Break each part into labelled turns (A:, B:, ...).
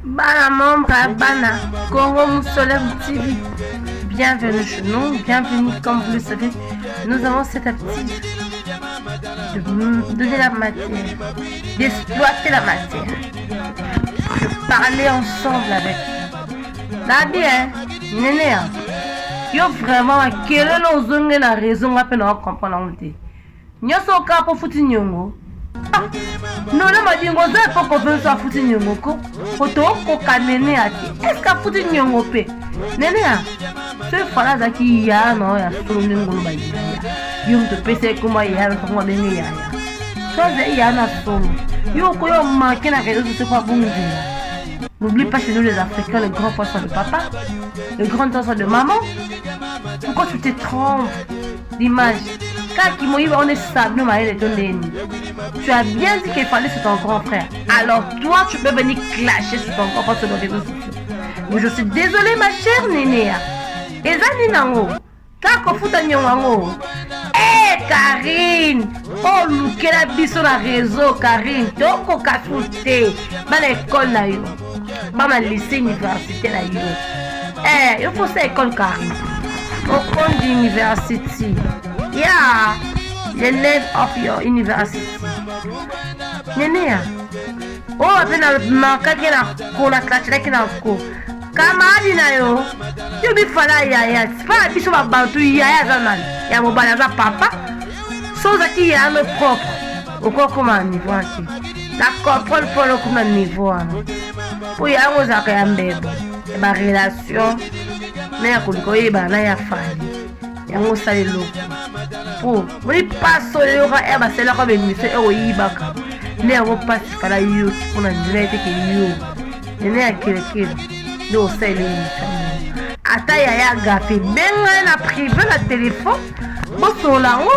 A: Bana membre ya bana Congo Musolem TV. Bienvenue chez nous, bienvenue comme vous le savez. Nous avons cette habitude de donner la matière, d'exploiter la matière, de parler ensemble avec. Nabi, hein, nene, hein. Yo vraiment, makelele ozonge na raison nga mpe na comprendre yango te. Nyoso kaka po futi nyongo. Ah, Nono Madingo oza epo confiance afuti nyongo ko po tokoka nene ya te. Est-ce que afuti nyongo pe? Nene ya soki fala azalaki ya na oyo ya solo ndenge oloba yaya yo moto opesa ye kombo ya na ntango abenge yaya so azali ya na solo yo okoyo manke na réseau sociaux po abongi nzela. N'oublie pas chez nous les Africains, le grand poisson de papa, le grand poisson de maman. Pourquoi tu te trompes d'image? Kaki moyiba on est sabno mayele to ndeni. Tu as bien dit qu'il fallait sur ton grand frère. Alors toi, tu peux venir clasher sur ton grand frère sur les réseaux sociaux. Mais je suis désolée ma chère Nénéa. Eza nini yango? Kaka kofuta nyongo yango. Eh Karine, olukela biso na réseau Karine, tokoka su te. Bana école na yo. Bana lycée université na yo. Eh, yo faut ça école Karine. Okondi University. Yeah, the name of your university. Nenea. Oh, mpe na makaki na ko na klatilaki na ko. Kamaradi na yo. Yo bifala yaya. Pa biso ba bantu yaya aza nani? Ya mobali aza papa. So ozalaki yaya no propre. Okokoma na niveau wana te. Na comprendre mpo okoma na niveau wana. Mpo yango ozalaka ya mbebo. Ya ba relation. Na ya koluka oyebana na ya fali. Yango osala eloko. Mpo moni mpasi oyo yoka ya basalelaka ba emission oyo oyibaka. Nde yango mpasi fala yoki mpo na nzela ete ke yo. Nene ya kelekele nde osaleli emission yango. Ata yaya agafe benga ye na prive na telefone bosolola yango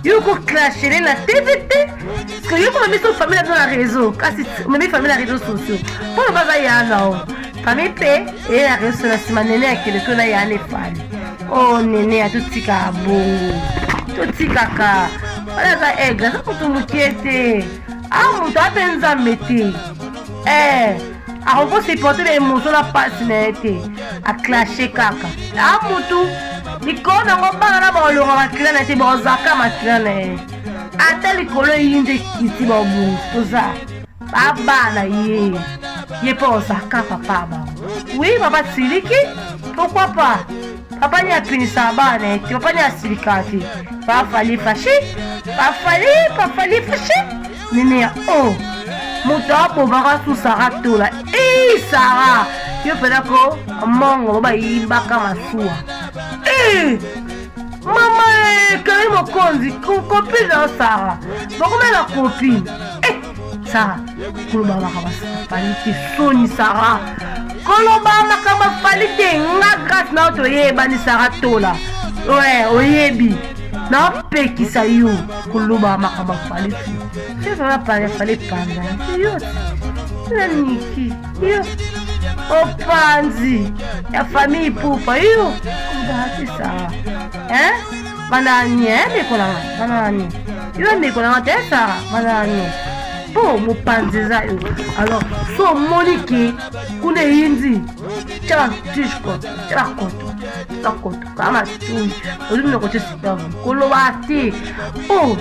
A: yo koklashele na tv te parce que yo komemi so famille na biso na réseau kasi omemi famille na réseau sociaux mpo loba aza ya na o famille mpe eye na réseau na nsima nene ya keleko na ya na efali o oh, nene ya totikaka bongo totikaka wana aza aigle aza moto mokie te a ah, moto ape nzambe te eh akoki kosupporte ba émotion na mpasi na ye te aclashe kaka a mutu likolo nango bana na bakolonga makila na ye te bakozaka makila na ye ata likolo eyindi ekiti babongisi toza babana ye ye mpe ozaka papa bango wi papa siliki pourquoi pas papa ni apinisaka bana na ye te papa ni asilikaka te pafali fashi pafali pafali fashi nene ya o oh. Moto abomaka su sara tola e sara yo mpena ko mongo bo bayibaka masuwa e mama ekei mokonzi copine na yo sara bokomela copine e sara koloba makambo afali te soni sara koloba makambo afali te nga grâce na yo toyebani sara tola we oyebi napekisa yo koloba makambo afali te C'est vraiment pas fallait panza yo na niki yo opanzi ya famille pupa yo kobati sawa hein banda nye ndeko na nga banda nye yo ndeko na nga te sara banda nye mpo mopanzi eza yo alors so omoni ke kuna eyindi tya batushe koto tya bakoto bakoto kaka matui ozwi minoko te super koloba te oh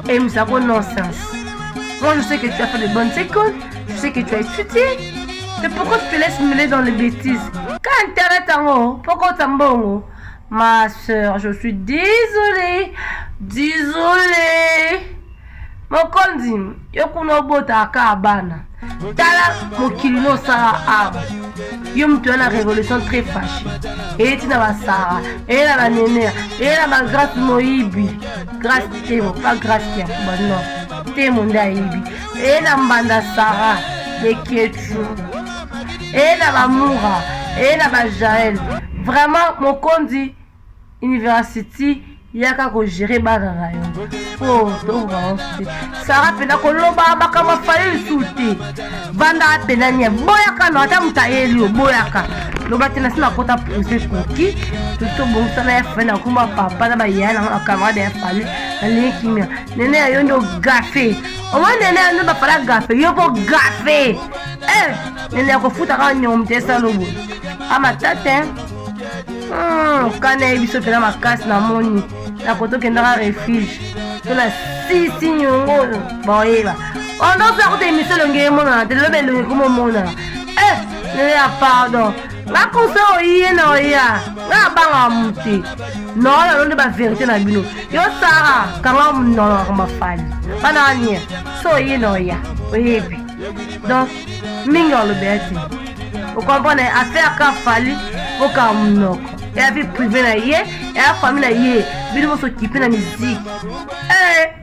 A: emisako nonsense. Moi, je sais que tu as fait de bonnes écoles, je sais que tu as étudié. Mais pourquoi tu te laisses mêler dans les bêtises? Quand internet en haut, pourquoi t'en Ma soeur, je suis désolée. Désolée. Mokonzi, yo kuna obotaka kaka bana. Tala mokili no osala awa. Yo moto ya na révolution très fâché. Eye ti na basara, eye na banenea, eye na bagrace moyibi. Grace temo, pas grace kiakuba, non. Temo nde ayibi. Eye na mbanda Sara, leketsu. Eye na bamura, eye na bajael. Vraiment, mokonzi university yaka ko gérer bana na yo po tokoka te sara mpena koloba makambo afali lisusu te vandaka mpena nie boyaka no ata moto ayeli yo boyaka loba te nasi nakota pose ekoki tobongisa na ya fali nakoma papa na bayaya nango na camarade ya fali nalingi kimia nene ya yo nde ogafe. Omoni nene ya nde bafala gafe yo mpo gafe eh, nene ya kofuta kaka nyongo moto esalo boye amata te. Kana ye biso mpena makasi namoni nakotokendaka refuge to na sisi nyongo oyo baoyeba ondosa kuta emission elongi emonana te, lelo belongi komomonana. Eh, nene ya pardon, nga conseil oye na oya, nga abangaka mote noo nalo nde baverité na bino. Yo Sara, kanga monoko mafali bana wania so oye na oya oyebi. Donc mingi alobela te, ocomprendre affaire ka Fali okanga monoko eya vie privé na ye, eya famille na ye. Bino bosokipe na musique. Eh.